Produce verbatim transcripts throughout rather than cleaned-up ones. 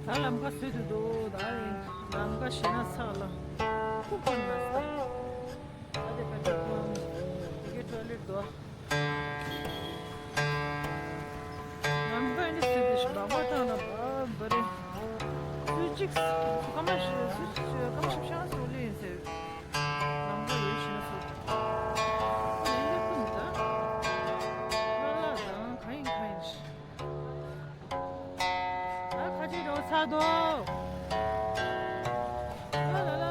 ད་ལམ་ཁ་བཟོས་ཏེ་འདུག་ད་ལམ་ཁ་ཞེ་ན་ཚགས་ལ་ཁུག་པ་ན་ས། ད་དེ་པད་ཁོང་དེ་གའི་ཊོའི་ལེཊ་འདུག་ལམ་ཁ་ནི་བཟོས་ཏེ་ཞིག་སྦག་སྦག་བཏང་ན་བ་བ་རེད། སུ་གཅིག་སྐར་མ་ཞིག་སུ་གཅིག་སྐར་མ་ཞིག་ཤང་སུ་ལེན་ཟེར། ལམ་ཁ་ཡོད་ཞེ་ན་སུ། ཨ་ནི་ཁུ་ནི་ད། ལ་ལ་དང་གང་ཡིན་གང་ཡིན་ཞིག་ད་ཁ་ཆེ་འགྲོ་ཚར་དོ། ལ་ལ་ལ།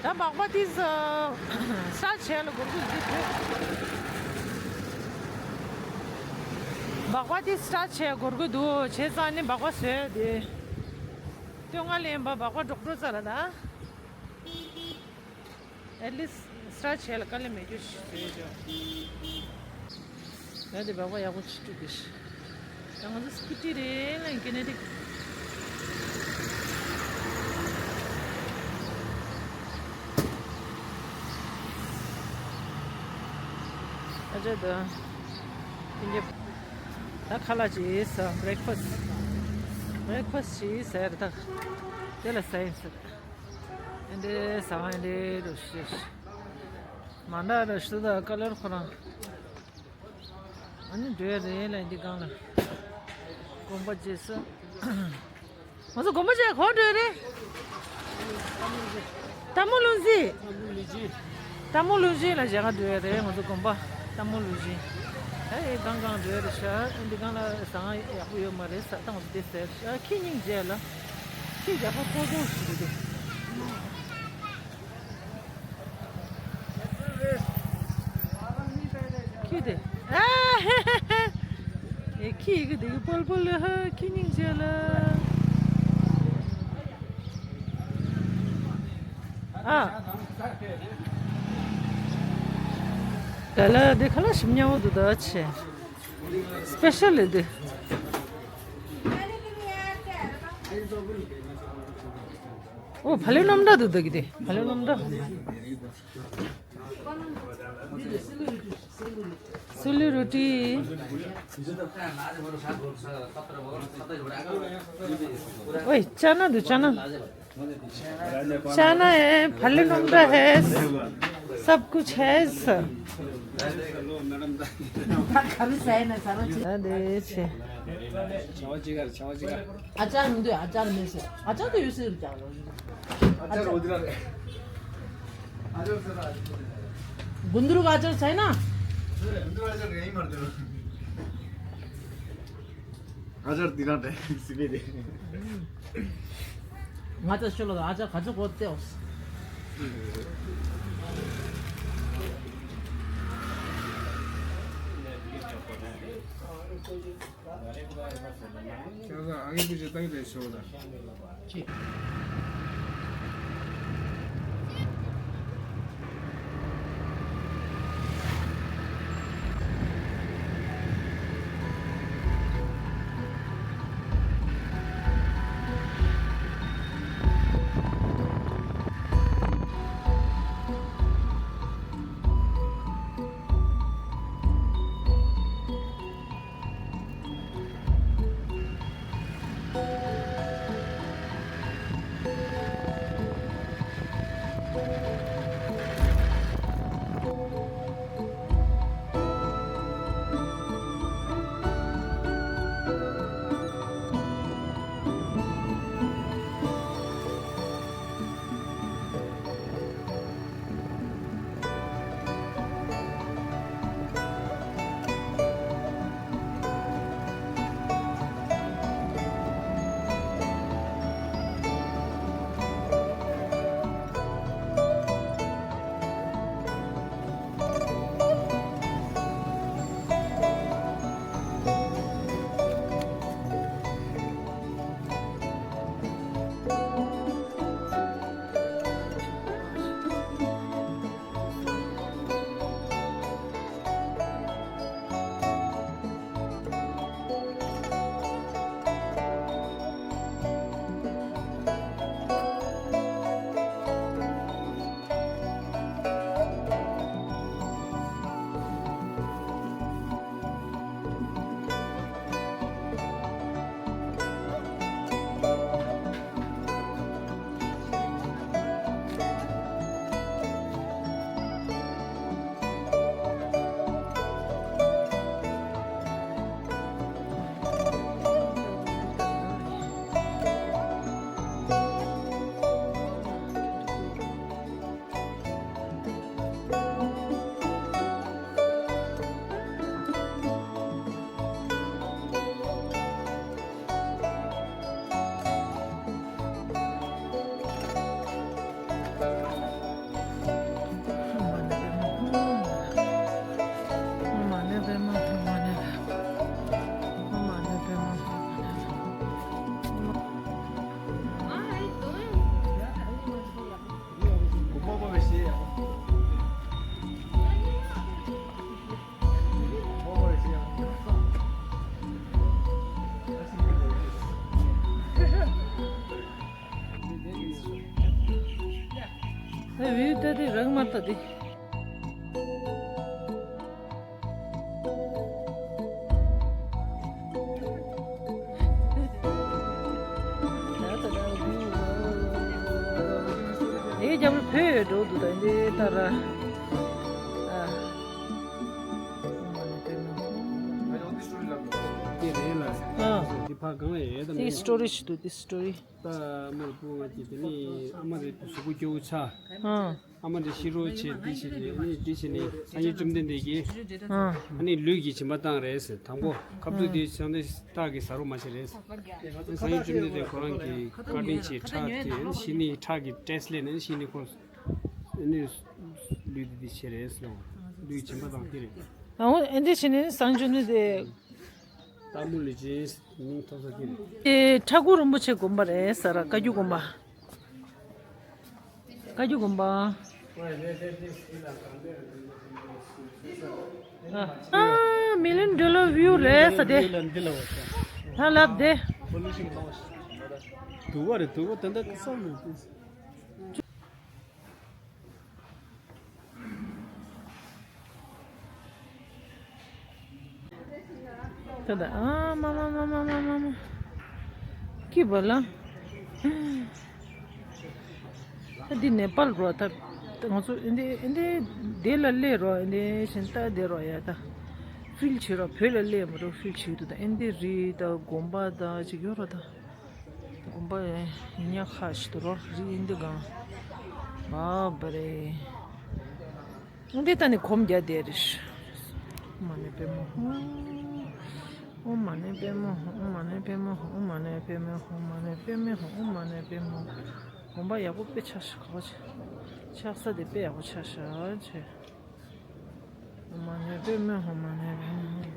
ད་སྦག་སྦག་དེ་ས་བྱས་ལ་སྒོར་དགུ་འདི་ཐོས། སྦག་སྦག་དེ་ས་བྱས་སྒོར་དགུ་འདུག་བྱས་ཙང་ནི་སྦག་སྦག་བཟོས་ཏེ། སྟོད་མངའ་ལེན་པ་སྦག་སྦག་འགྲོ་འགྲོ་ཙ་ལ་ད། ཨེ་ལི་སི་ཊི་ས་བྱས་ལ་དཀའ་ལས་མེད་རྒྱུ་ཞིག་བཟོས་ཡོད་ཅོག་ཡ་དེ་སྦག་སྦག་ཡག་པོ་ཅིག་བཀྲུས་ཏེ་ཤི། ང་ཚོ་སྐུ་ཊི་རེད་ལ་ཀེ་ནེ་ཌི། ཨ་ཅག་ད། ཨིན་ཇི། ད་ཁ་ལག་ཅིག་ཟ། བྷི་རེག་ཕ་སི། བྷི་རེག་ཕ་སི་ཅིག་ཟ་ཡ་རེད་ད། དེ་ལ་ཟ་ཡིན་ཟེར། ཨེ་འདྲས་ཟ་བ་ཨེ་འདྲས་འགྲོ་ཤེས། མ་འདྲ་ར་ཤི་ད་ཀ་ལར་ཁོ་རང་། ཨ་ནི་འགྲོ་ཡ་རེད་ལ་འདི་སྒང་ལ། དགོན་པ་རྗེས་སུ། ང་ཚོ་དགོན་པ་རྗེས་ག་པར་འགྲོ་ཡ་རེད། སྟག་མོ་ལུང་བཞི། སྟག་མོ་ལུང་བཞི་ལ་མཇལ་ཁ་འགྲོ་ཡ་རེད་ང་ཚོ་དགོན་པ། སྟག་མོ་ལུང་བཞི། ཨ་ཨེ་སྒང་སྒང་འགྲོ་ཡ་རེད་ཤག་ཨ་འདི་སྒང་ལ་ཟ་ཁང་ཡག་པོ་ཡོད་མ་རེད་ཟ། ད་ང་ཚོ་འདི་ཟེར་ཤག་ཁྱི་སྙིང་རྗེ་ལ། ཁྱི་རྒྱགས་པ་ཀོ་ཀོ་ཞིག་རེད། ཁྱི་དེ། ཨ་ཧེ་ཧེ་ཧེ། ཨེ་ཁྱི་ཡི་གེ་དེ་གི་པོལ་པོལ་ལ་ཧ་ཁྱི་སྙིང་རྗེ་ལ། ཨ། ད་ལ་དེ་ཁ་ལག་ཞིམ་ཉམས་པོ་འདུག་ད་ཆེ། སི་པེ་ཤལ་ལེ་དེ། ཨོ་ཕ་ལེ་སྣུམ་འདྲ་འདུག་ད་གི་དེ་ཕ་ལེ་སྣུམ་འདྲ། སུ་ལུ་རུ་ཏི། ཨོའི་ཅ་ན་འདུག་ཅ་ན། ཅ་ན་ཧེ། ཕ་ལེ་སྣུམ་འདྲ་ཧེ། སབ་ཀུཆ་ཧེ། ད་དེ་ཆེ། བྱ་བ་ཅི་ག་རེད། བྱ་བ་ཅི་ག་རེད། ཨ་ཅག་མི་འདུག་ཨ་ཅག་མེད་ཟེར། ཨ་ཅག་དེ་ཡོད་ཟེར་ཀྱང་། ཨ་ཅག་འོ་དེ་ར་རེད། ཨ་ཅག་ཟེར་ར། གུན་དུ་རུ་ག་ཨ་ཅག་ཟེར་ན། གུན་དུ་རུ་ཨ་ཅག་རེད་ཡིན་མ་རེད། ཨ་ཅག་འདི་རང་རེད་སི་པེ་རེད། ང་ཅག་ཤོ་ལོ་ཨ་ཅག་ག་ཅག་གོ་ཏེ་འོ། ཁྱེད་ཚོ་ཨ་ངའི་བུ་ཆེ་ཏག་ཏག་ཤོག་དང་། བིའུ་ལྟ་དེ་རག་མ་ལྟ་དེ། ཨེ་རྒྱབ་ལ་བོད་ཡོད་འགྲོ་འདུག་ད་འདི་ལྟ་ར། ཨ། དེ་རེད་ལ། ཨ། དེ་ཕ་གང་ལ་ཡོད་དམ། དེ་སི་ཊོ་རི་ཞིག་འདུག་དེ་སི་ཊོ་རི། ད་མོར་བུ་ང་གི་དེ་ནི་ཨ་མ་རེད་གཟུགས་པོ་སྐྱོ་བོ་ཆགས། ཨ། ཨ་མ་འདི་ཤི་རོ་བྱེད་འདི་བྱེད་ནི་འདི་བྱེད་ནི་སངས་རྒྱས་བཅོམ་ལྡན་འདས་ཀྱིས། ཨ། ཨ་ནི་ལུས་ཀྱི་སྦྱིན་པ་བཏང་རེད་ཟེར། དང་པོ་ཁ་བཏུད་དེ་སངས་རྒྱས་སྟག་གིས་ཟ་རོགས་མ་བྱེད་རེད་ཟེར། སངས་རྒྱས་བཅོམ་ལྡན་འདས་ཁོ་རང་གི་བཀའ་དྲིན་གྱིས་ཁྲག་དེ་ཤི་ནི་ཁྲག་གི་ཊེ་སི་ཊི་ལས་ནི་ཤི་ནི་ཁོ་ནི་ལུས་འདི་འདི་བྱེད་རེད་ཟེར། ལུས་སྦྱིན་པ་བཏང་དེ་རེད། ཨོ་ཨེ་འདི་བྱེད་ནི་སངས་རྒྱས་བཅོམ་ལྡན་འདས། སྟག་མོ་ལུས་སྦྱིན་མིང་ཐོབ་ས་དེ་རེད། ཨེ་ཁྲ་འགུ་རིན་པོ་ཆེ་དགོན་པ་རེད་ཟེར་ར། བཀའ་བརྒྱུད་དགོན་པ། བཀའ་བརྒྱུད་དགོན་པ། ཨ། མི་ལན་འདི་ལ་བིའུ་རེད་ས་དེ། ཧ་ལབ་དེ། དུ་བ་རེད་དུ་བ་ད་ལྟ་ཁ་སང་ནས། ད་ད་ཨ་མ་མ། སྐྱིད་པ་ལ། ད་འདི་ནེ་པཱལ་རོ། ད་ང་ཚོ་ཨིན་དེ་ཨིན་དེ་དེ་ལ་སླེབས་རོ། ཨིན་དེ་བཞིན་ད་དེ་རོ་ཡ། ད་ཕིལ་བྱེད་རོ། བོད་ལ་སླེབས་མ་རོ་ཕིལ་བྱེད་འདུག་ད་ཨིན་དེ་རི་ད་དགོན་པ་ད་ཅིག་ཡོད་རོ། ད་དགོན་པ་ཡིན་ཉག་ཁ་ཞིག་འདུག་རོ། རི་ཨིན་དེ་གང་བ་བ་རེད། འདི་ལྟ་ནི་གོམ་རྒྱག་བསྡད་རེད། ཨོཾ་མ་ཎི་པདྨེ་ཧཱུྃ། ཨོཾ་མ་ཎི་པདྨེ་ཧཱུྃ། ཨོཾ་མ་ཎི་པདྨེ་ཧཱུྃ། ཨོཾ་མ་ཎི་པདྨེ་ཧཱུྃ། ཨོཾ་མ་ཎི་པདྨེ་ཧཱུྃ། ཨོཾ་མ་ཎི་པདྨེ་ཧཱུྃ། དགོན་པ་ཡག་པོ་དཔེ་ཆགས་ཤག་ག་བ་ཆགས་ས་དེ་དཔེ་ཡག་པོ་ཆགས་ཤག་ཆེ། ཨོཾ་མ་ཎི་པདྨེ་ཧཱུྃ། ཨོཾ་མ་ཎི་པདྨེ་ཧཱུྃ།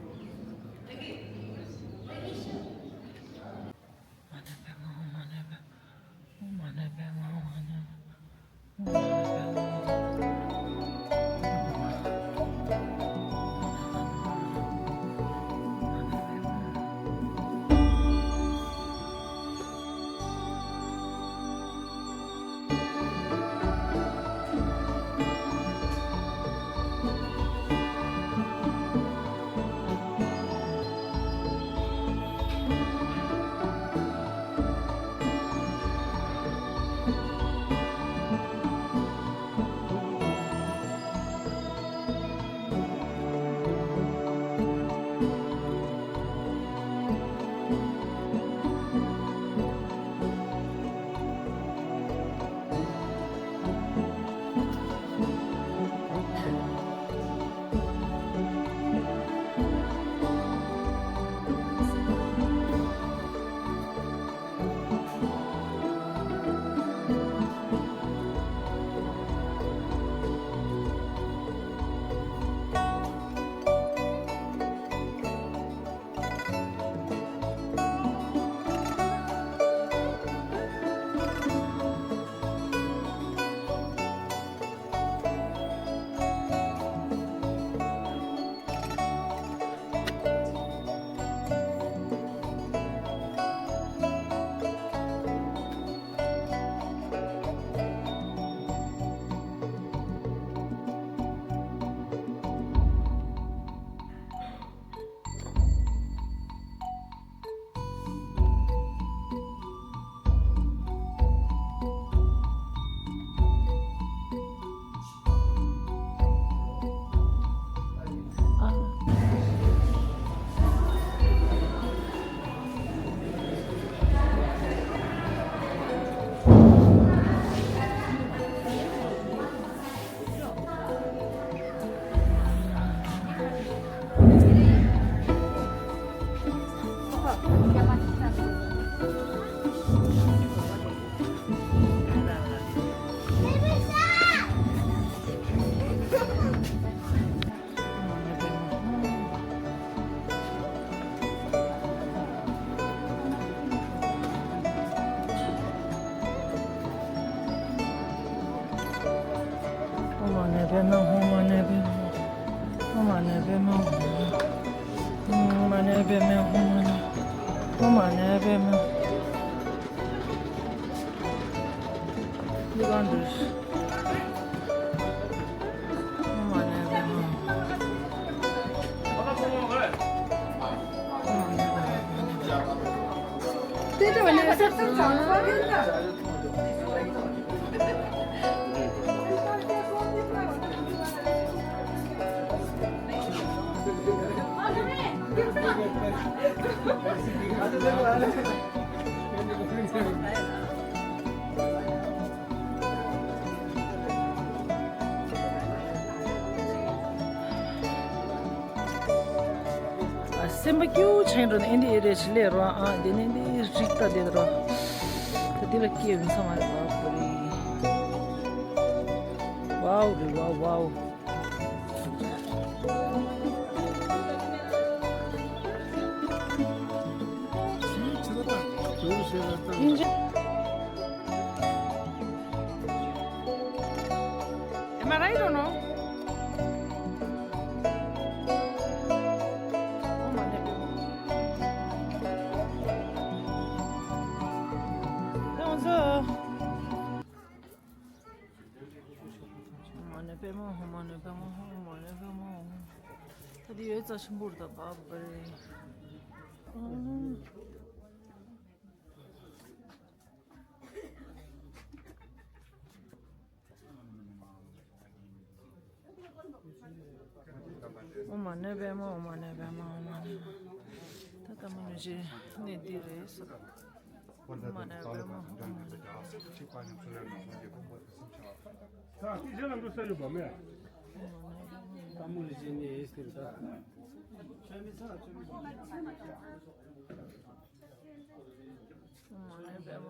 ཨོཾ་མ་ཎི་པདྨེ་ཧཱུྃ། ཨོཾ་མ་ཎི་པདྨེ་ཧཱུྃ། ཨོཾ་མ་ཎི་པདྨེ་ཧཱུྃ། ཨོཾ་མ་ཎི་པདྨེ་ཧཱུྃ། འདི་གང་འདུག་ཨ། སེམས་པ་སྐྱིད་པོ་བྱས་འགྲོ་ནས་ཨེ་འདི་ཨེ་རེད་ཅི་ལས་རོ། ཨ། དེ་ནས་འདི་རིག་ད་དེ་རོ། ད་འདི་ལ་སྐྱིད་ཡོང་ས་མ་རེད། ཝའོ་རེད། ཝའོ་ཝའོ་ཝའོ། Am I right or no? ཨོ་མ་ཎི་པདྨ། ཨོ་མ་ཎི་པདྨ། ཨོ་མ་ཎི་པདྨ། ད་འདི་ཡོད་ཙང་ཆེན་པོ་རེད་ད། བབ་རེད། ཨོ་མ་ཎི་པདྨ། ཨོ་མ་ཎི་པདྨ། ཨོ་མ་ཎི། ད་ལྟ་མ་ནུ་ཅི་ནི་འདི་རེད་ཟེར། ཨོ་མ་ཎི་པདྨ། ཨོ་མ་ཎི། ཨོ་མ་ཎི་པདྨ། ཨོ་མ་ཎི་པདྨ། ཨོ་མ་ཎི་པདྨ།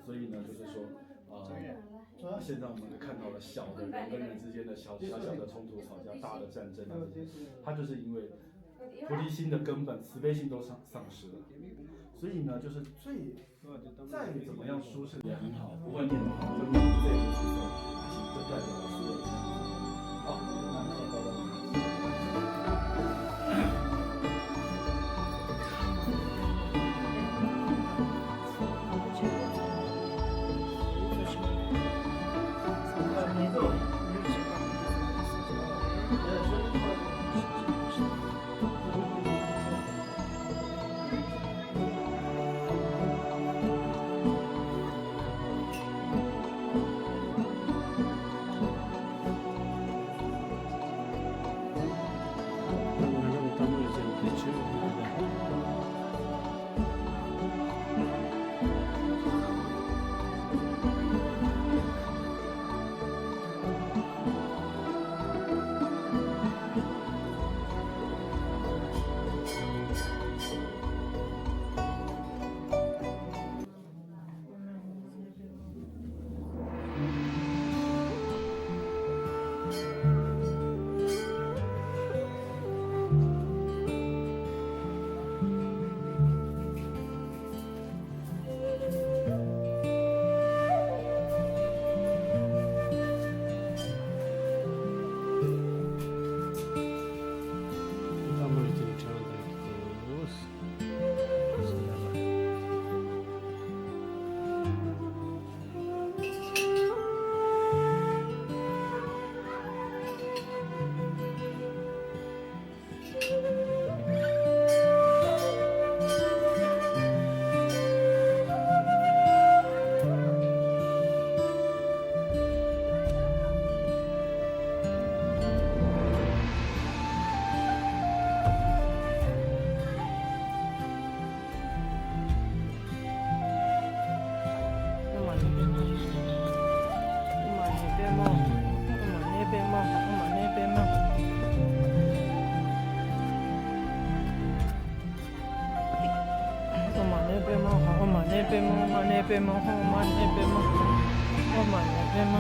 所以呢，就是说，呃，现在我们看到了小的人跟人之间的小小小的冲突、吵架，大的战争啊，这些，它就是因为菩提心的根本、慈悲心都丧丧失了。所以呢，就是最再怎么样舒适也很好，不会念不好，就念这一个字，就代表了所有的。好，那ཨོ་མ་ཎི་པདྨ། ཨོ་མ་ཎི་པདྨ། ཨོ་མ་ཎི་པདྨ། ཨོ་མ་ཎི་པདྨ། ཨོ་མ་ཎི་པདྨ།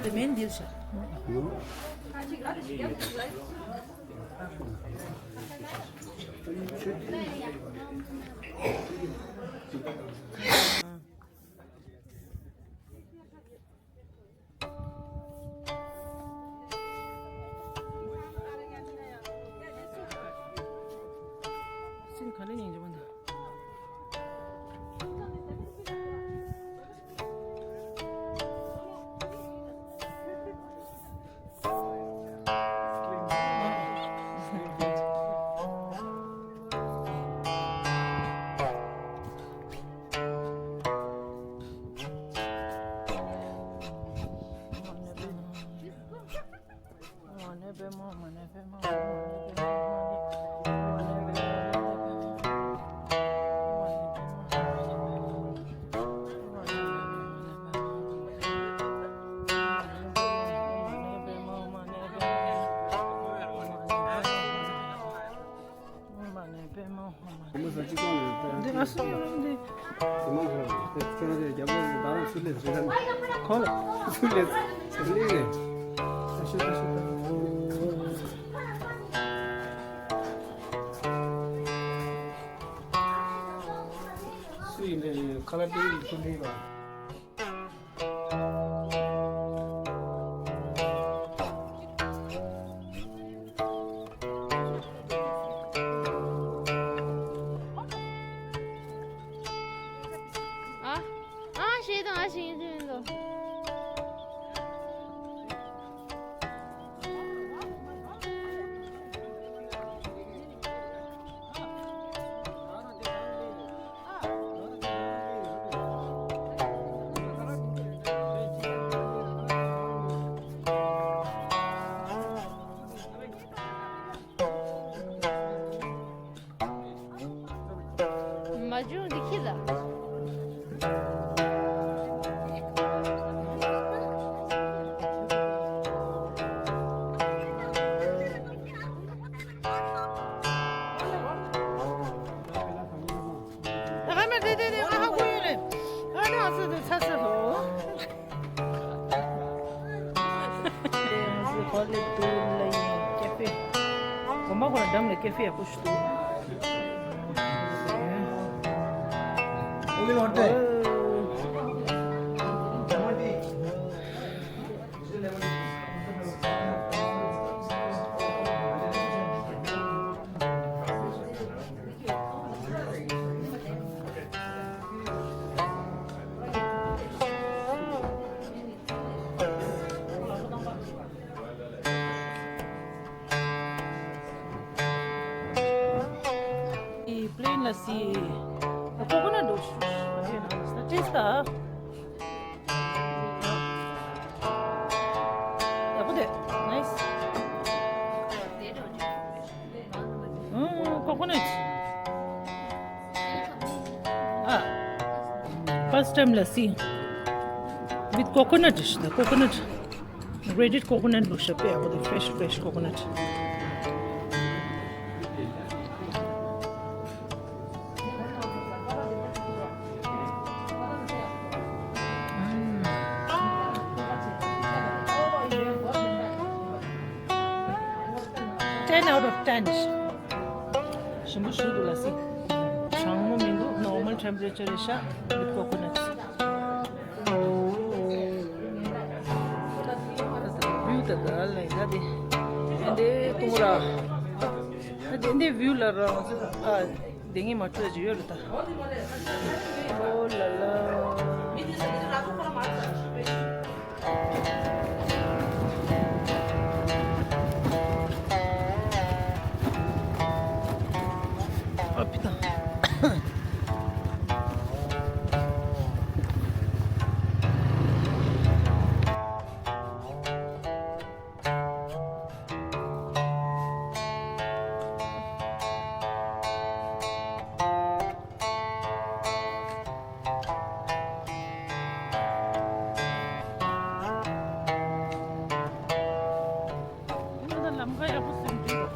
དེ་མིན་འདིར་ཤ། སེམས་ག་ལེ་ཡིན་རེད་པ་འདི། འདི་ང་སོང་འདི། ཁོ་ལ་སུ་ལས་སུ་ལས་སུ་ལས། སུ་ཡིན་ནའི་ཁ་ལག་དེ་ཡིན་ཚུལ་ལས་ལ། ཨ། ཨ་ཞེས་དང་ཨ་ཞེས་ཡིན་ཚུལ་མི་འདུག་ཨ་ཇུ་འདི་ཁྱི་ལ། ད་ག་མེད་དེ་དེ་དེ་ང་ཧ་གོ་ཡོད་རེད། ཨ་ནི་ང་ཚོ་དེ་ཚ་ཚ་ལོ། དེ་ང་ཚོ་ཧོ་ལེ་ཏུ་ལ་ཡིན་ཀེ་ཧྥེ། གོམ་པ་ཁོ་ན་འགྲམ་ལ་ཀེ་ཧྥེ་ཡག་པོ་ཞིག་འདུག Plain lassi, coconut juice. Taste ད། ཡག་པོ་འདུག nice. Mm, coconut. Ah, first time lassi with coconut. Coconut, grated coconut ལོ་ཤ་པེ་ཡག་པོ་འདུག fresh, fresh coconut. Ten out of ten. ཞིམ་པོ་ཞིག་འདུག་ལ་སི། གྲང་མོ་མི་འདུག normal temperature རེད་ཤག with coconuts. ད་ད་view ད་ད་ལ་ཡིན་ད་དེ། ཨེ་འདི་ཏུང་ར། ཨ་དེ་འདི་view ལ་ར་ང་ཚོ་ཨ་དེ་ངས་མ་སྤྲོད་ཅིག་ཡོད་རེད་ད། ཨོ་ལ་ལ། ཨ་ཕི་ད། ལམ་ཁ་ཡག་པོ་ཟིན་འདུག་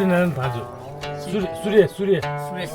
ནན་ད་ཚོ། སུ་རེད་སུ་རེད་སུ་རེད།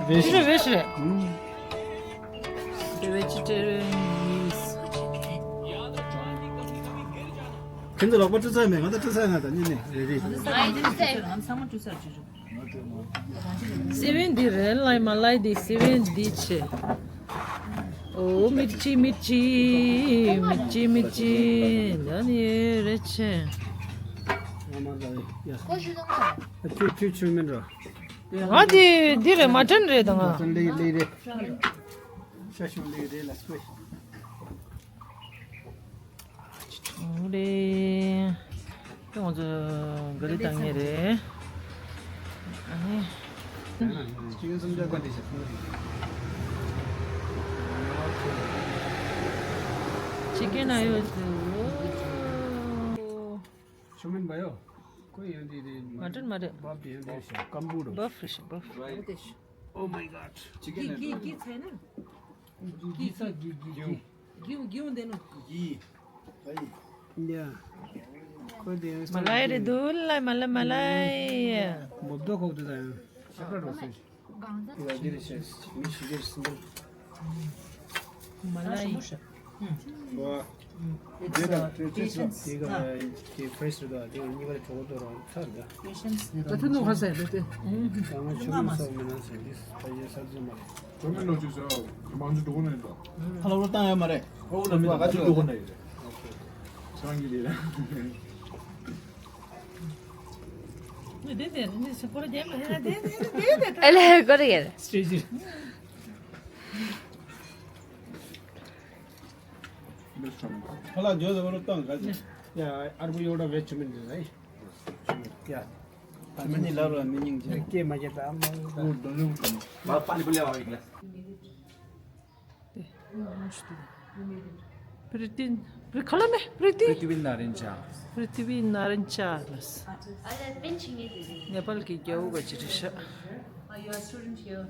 Vegetarian. Vegetarian meals. ཁྱེད་ཚོ་ལག་པ་བཀྲུ་ས་མེད། ང་ད་བཀྲུ་ས་ང་ད་ཉིན་ནས་རེ་རེ། སེ་བན་འདི་རེད་ལ་མ་ལ་འདི་སེ་བན་འདི་ཆེ། ཨོ་མིར་ཅི་མིར་ཅི་མིར་ཅི་མིར་ཅི་ད་ནི་རེད་ཆེ། ང་མ་ལ་ཡ། ཁྱོད་ཁྱོད་ཆུ་མིན་འགྲོ། ང་འདི་འདི་རེད། མ་ཏན་རེད་ད་ང་། མ་ཏན་ལེ་ལེ་རེད། ཤ་ཤུ་ལེ་རེད་ལ་སྐོས། ཨོ་རེད། ང་ཚོ་ག་རེ་བཏང་ངེས་རེད། ཨ་ནི། ཅི་གན་སུམ་ཅུ་གོ་འདི་ཞིག་སུམ་ཅུ། ཅི་གན་ཨ་ཡོད་དུ། ཆུ་མིན་པ་ཡོ། ཁོ་ཡོད་འདི་རེད། མ་ཏན་མ་རེད། བབ་དེ་ཡོད་འདི་ཞིག་སྐམ་པོ་རོ། བབ་ཧྲི་ཤི་བབ། Oh my god. Chicken and gee, gee, gee, gee, gee, gee. Gee, gee, gee. ཡ། ཁོ་དེ་མ་ལའི་རེད་འདུག་ལ་མ་ལ་མ་ལའི། མོབ་དོ་ཁོག་ཏུ་ད་ཡང་ཤ་པྲ་རོ་སོ་ཞིག་ཡ་འདི་རེད་ཤ་མི་ཞིག་རེད་སྲིན་པོ། མ་ལའི། ཝ། It's, uh, patience. དེ་ག་དེ་ཕྲེཤ་རེད་ད། དེ་གཉིས་ཀ་ལ་གྲོགས་པོ་དོ་རང་ཚར་ད། Patience. ད་ཐུན་ནུ་ཧ་སེ་ལེ་ཏེ། ད་ང་ཆུ་མི་སོག་མི་ན་སེ་འདི་ད་ཡེ་ས་ཙི་མ་རེད། གྲོ་མི་ལོ་ཅི་ཟེར་བ་མང་ཆུ་འགྲོ་གོ་ནས་ད། ཧ་ལོ་ལོ་བཏང་ཡོད་མ་རེད། ཧོ་ལོ་མི་ད་ང་ཆུ་འགྲོ་གོ་ནས་ཡོད་རེད། ཆང་གི་རེད། ནི་དེ་དེ་ནི་སུ་པོ་ར་རྒྱན་མ་ཧེ་ན་དེ་དེ་དེ་དེ་དེ། ཨ་ལེ་ཀོ་རེ་ཡ་རེད། སི་ཊེ་ཇི། ཧ་ལ་ཇོ་ཟེར་བ་ལོ་བཏང་ག་ཅི། ཡ་ཨར་བུ་ཡོ་ཌ་བེ་ཆུ་མིན་དེ་ལ་ཡ། ད་མི་ནི་ལ་རུ་མི་ཉིང་ཅི། ཀེ་མ་ཀེ་ད་མ་ད། ཨོ་དོ་ལེ་ཀམ། མ་པ་ནི་པུ་ལེ་བ་ཡིག་ལ། Pretty, pre- color me, pretty. Prithvi Narincha. Prithvi Narincha. ནེ་པཱལ་གྱི་རྒྱལ་པོ་ག་ཅི་རེད་ཤག Ah, you are student here.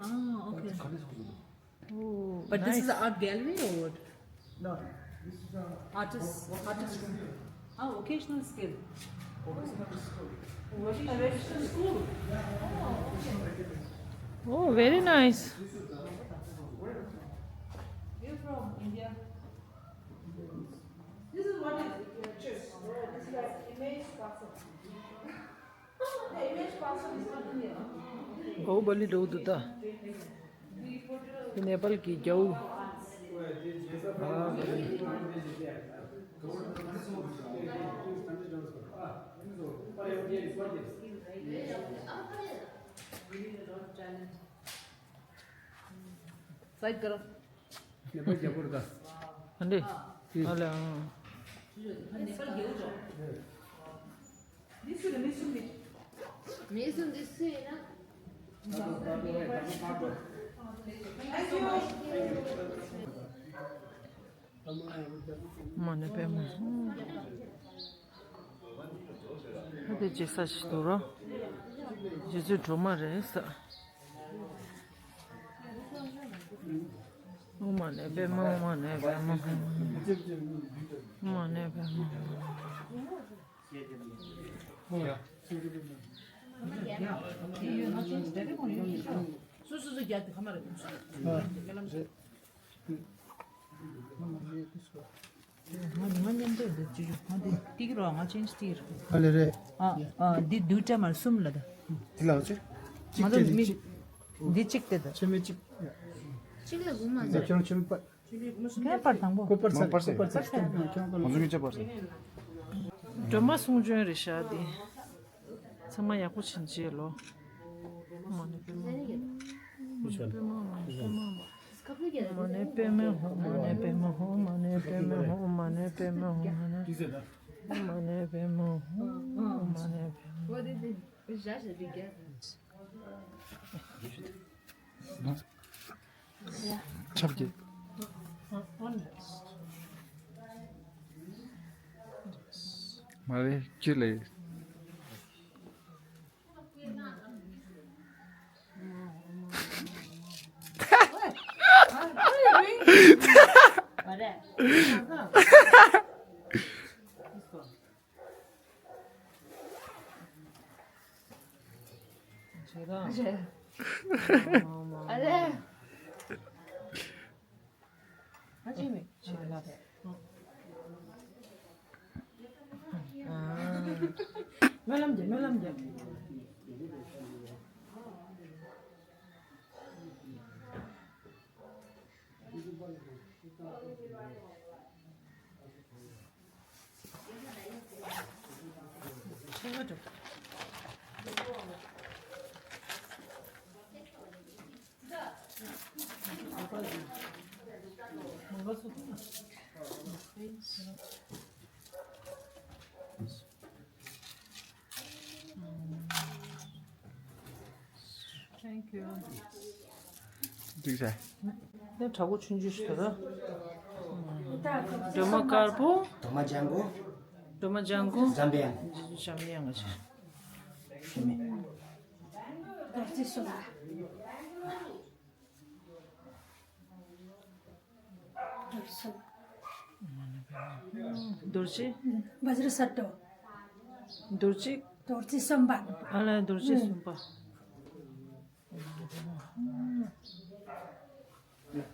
Ah, okay. Oh, but this is nice. Art gallery or what? No, this is a artist, artist room. Ah, vocational skill. Vocational school. Oh, very nice. You from India? This is what is pictures. This is like image person. The image person is not India. ཨོ་བ་ལི་འགྲོ་འདུག་ད། ནེ་པཱལ་གྱི་རྒྱལ་པོ། Side करो। ནེ་པཱལ་རྒྱལ་པོ་རེད་ད། ཨ་འདྲེ། ཨ་ལེ་ཨང་། མ་ནི་པད་མ། ཨ་དེ་ཅི་ས་ཞིག་འདུག་རོ། རྗེ་བཙུན་སྒྲོལ་མ་རེད་ས། ཨོཾ་མ་ཎི་པདྨེ། ཨོཾ་མ་ཎི་པདྨེ། ཨོཾ་མ་ཎི་པདྨེ། ཨོཾ་མ་ཎི་པདྨེ། སོ་སོ་སོ་རྒྱ་དེ་ཁ་མ་རེད། ང་ང་མཉམ་དུ་འདི་ཅི་རུ་ང་འདི་ཏིག་རོ་ང་ཅན་ཏིག་རོ། ཨ་ལེ་རེད། ཨ་ཨ་འདི་དུ་ཏྲ་མར་གསུམ་ལ་ད། འདི་ལ་ཅི། ང་ཚོ་མི་འདི་གཅིག་དེ་ད། ཆེན་མོ་གཅིག་གཅིག་ལ་དགུ་མ་ཟད། ཁྱོད་ཆེན་མོ་པ། ཁྱོད་པར་དང་པོ། ཁོ་པར་ཚར། པར་ཚར། པར་ཚར། ཁྱོད་པར་ཚར། ང་ཚོ་མི་ཚེ་པར་ཚར། སྒྲོལ་མ་གསུང་བྱོན་རེད་ཤག་འདི། ཚང་མ་ཡག་པོ་བྱིན་བྱས་ལོ། མ་ཎི་པདྨེ་ཧཱུྃ། མ་ཎི་པདྨེ་ཧཱུྃ། མ་ཎི་པདྨེ་ཧཱུྃ། མ་ཎི་པདྨེ་ཧཱུྃ། མ་ཎི་པདྨེ་ཧཱུྃ། མ་ཎི་པདྨེ་ཧཱུྃ། མ་ཎི་པདྨེ། ཆབ་ཀྱི། མ་རེད་ཅི་ལས། སྨོན་ལམ་རྒྱབ། སྨོན་ལམ་རྒྱབ། Thank you. འགྲིག་ས། ནས་དྲག་པོ་ཆུང་ཆུང་ཞིག་ད། སྒྲོལ་མ་དཀར་པོ། སྒྲོལ་མ་ལྗང་གུ། སྒྲོལ་མ་ལྗང་གུ། འཇམ་པའི་དབྱངས། འཇམ་པའི་དབྱངས་ཀྱི། ཧྲི་མེ། རྡོ་རྗེ་གསུམ་པ། རྡོ་རྗེ། བཛྲ་སཏྭ། རྡོ་རྗེ། རྡོ་རྗེ་གསུམ་པ། ཨ་ལ་རྡོ་རྗེ་གསུམ་པ། མ་ཎི་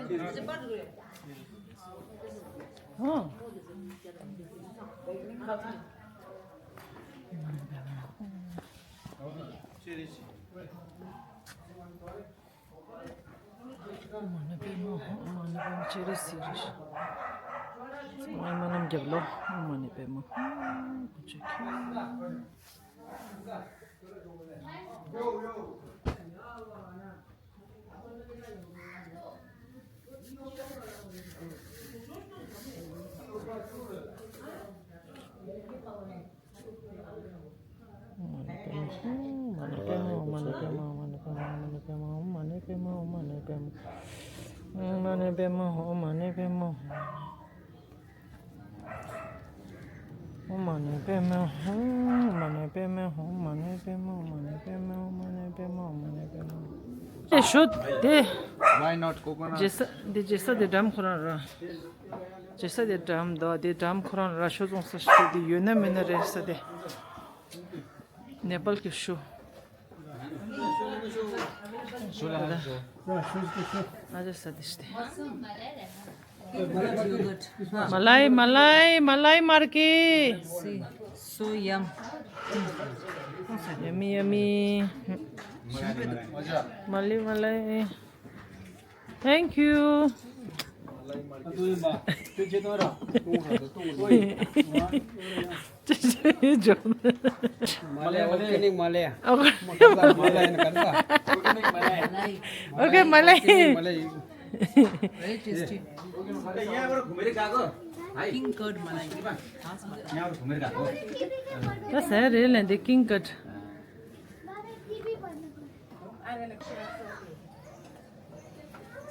པདྨེ་ཧཱུྃ། མ་ཎི་པདྨེ་ཧཱུྃ། ཅེ་རེ་སི་རེ་ཤ། སྨོན་ལམ་རྒྱབ་ལོ། མ་ཎི་པདྨེ་ཧཱུྃ། ཨེ་ཞོ་དེ། Why not coconut? རྗེས་ས་དེ་རྗེས་ས་དེ་འགྲམ་ཁོ་རང་ར། རྗེས་ས་དེ་འགྲམ་དོ་དེ་འགྲམ་ཁོ་རང་ར་ཤོ་ཙོང་ས་ཤོ་དེ་ཡོད་ན་མེད་ན་རེད་ས་དེ། ནེ་པལ་གྱི་ཤོ། ཤོ་ལ་ཧ་ཤོ། ཨ་ཅག་ས་དེ་ཤ་དེ། Yogurt. Malai, malai, malai marki. See, so yum. Yummy, yummy. Malai, malai. Thank you. Okay, malai. Very tasty. King curd malai. That's a real and the king curd.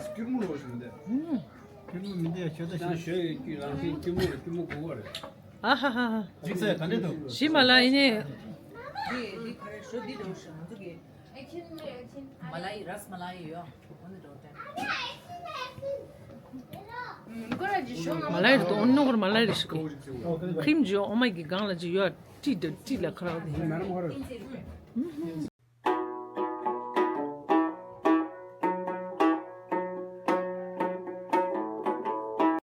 སྐྱུར་མོ་ལོ་ཞིག་མི་འདུག་སྐྱུར་མོ་མི་འདུག་ཞོ་ད་ཞོ་ཡོད་ཀྱི་རང་བཞིན་སྐྱུར་མོ་ལ་སྐྱུར་མོ་གོ་བ་རེད། ཨ་ཧ་ཧ་ཧ། ཅིག་ཟེར་ག་འདྲ་འདུག་ཞི་མ་ལ་ཡིན་ནི། འདི་འདི་ག་རེ་ཞོ་འདི་འདྲ་བོ་ཞིག་ང་ཚོ་གི། མ་ལ་ཡི་རཱས་མ་ལ་ཡི་ཡོད། འོ་ནི་འགྲོ་དྲན། མ་ལ་ཡི་རི་དུ་ཨོ་ནོ་གར་མ་ལ་ཡི་རི་ཤི་གི། ཁིམ་ཇི་ཨོ་མ་གི་གང་ལ་ཇི་ཡོད་ཏི་ཏི་ལ་ཁ་ར་དི།